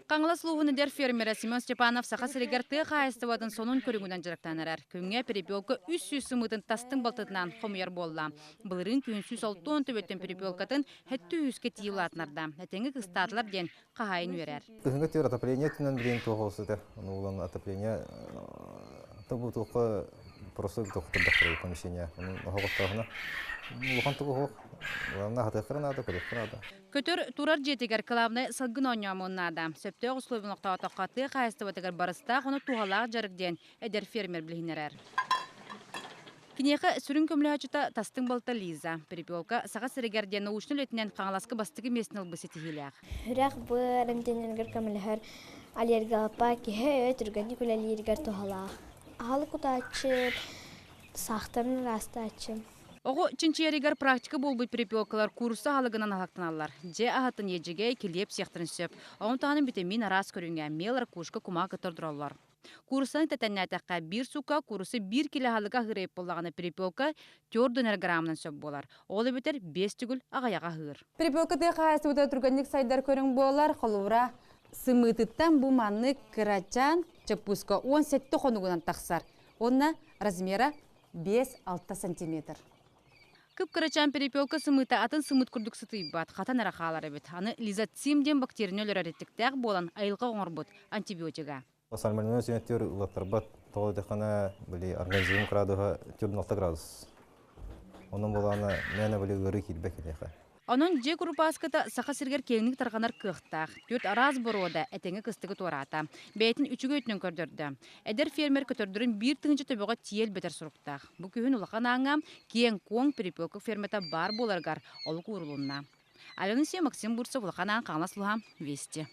Хаҥалас улууһун эдэр фермерэ Семен Степанов Саха сиригэр тыа хаһаайыстыбатын сонун көрүҥүнэн дьарыктанар. Күҥҥэ перепелка 300 сымыытын тастыҥ балтытынан хомуйар буолла. Былырыын күһүн 160 төбөттөн перепелкатын 700-кэ тиийэ улаатынарда. Этэҥҥэ кыстаатылар диэн хаһаайын үөрэр. Кыһыҥҥы түөр отопление өттүнэн билигин туох олус этэ. Ону улан отопление тобу туохха просто туох помещение. Ону оһоҕоттооһуна улахан тугу оһох. Главное хатыахха наада, көрүөххэ наада. Көтөр турар дьиэтигэр кылаабынай салгын оонньоомун наада. Сөптөөх условия олохтоотоххо тыа хаһаайыстыбатыгар барыстаах уонна туһалаах дьарык диэн эдэр фермер билиһиннэрэр. Киниэхэ сүрүн көмөлөһөөччүтэ тастыҥ балта Лиза. Перепелка Саха сиригэр диэн научнай үлэтинэн Хаҥаласка бастакы миэстэни ылбыт ситиһиилээх. Үрэх быар эмтэнэригэр көмөлөһөр аллергиялаппа киһи өйө түргэнник үлэлииригэр туһалаах. Аһылык кутааччы, саахтарын ыраастааччы. Оҕо чинчийэригэр практика буолбут перепелкалар куурусса аһылыгынан аһылыктаналлар. Дьиэ аһатын иэдьэгэй, килиэп сиэхтэрин сөп. Ону таһынан битэмиин араас көрүҥэ, миэл, ракушка, кумаа кытта ордороллор. Кууруссаны тэтэннээтэххэ, биир суукка куурусса биир кило аһылыгы аһыыр буоллаҕына, перепелка төрдүнэр граммынан сөп буолар. Ол эбэтэр биэс төгүл аҕыйаҕы аһыыр. Перепелка тыа хаһаайыстыбата түргэнник сайдар көрүҥ буолар. Холобура, сымыытыттан бу маннык кырачаан чоппууска 17 хонугунан тахсар. Уонна размера 5-6 сантиметр. Кып-кырачаан перепелка сымыыта атын сымыыт курдук сытыйбат, хатан эрэ хаалар эбит. Аны лизоцим диэн бактерияны өлөрөр эттиктээх буолан айылҕа оҥорбут антибиотига. Сальмонеллоз үөнтүөр ылаттарбат, тоҕо диэтэххинэ, били организм градуһа 46 градус. Онон буолаана мээнэ били ыарыы киирбэт киниэхэ. Онон дьиэ курупааската Саха сиригэр киэҥник тарҕанар кыахтаах. Түөрт араас боруода этэҥҥэ кыстыгы туораата. Бэйэтин үчүгэй өттүнэн көрдөрдө. Эдэр фермер көтөрдөрүн биир тыһыынча төбөҕө тиэл бэтэр суруктаах. Бу күһүн Улахан Ааҥҥа киэҥ-куоҥ перепелка фермата баар буоларыгар олук уурулунна. Алена Максим Бурцев, Улахан Аан, Хаҥалас Луһа, Вести.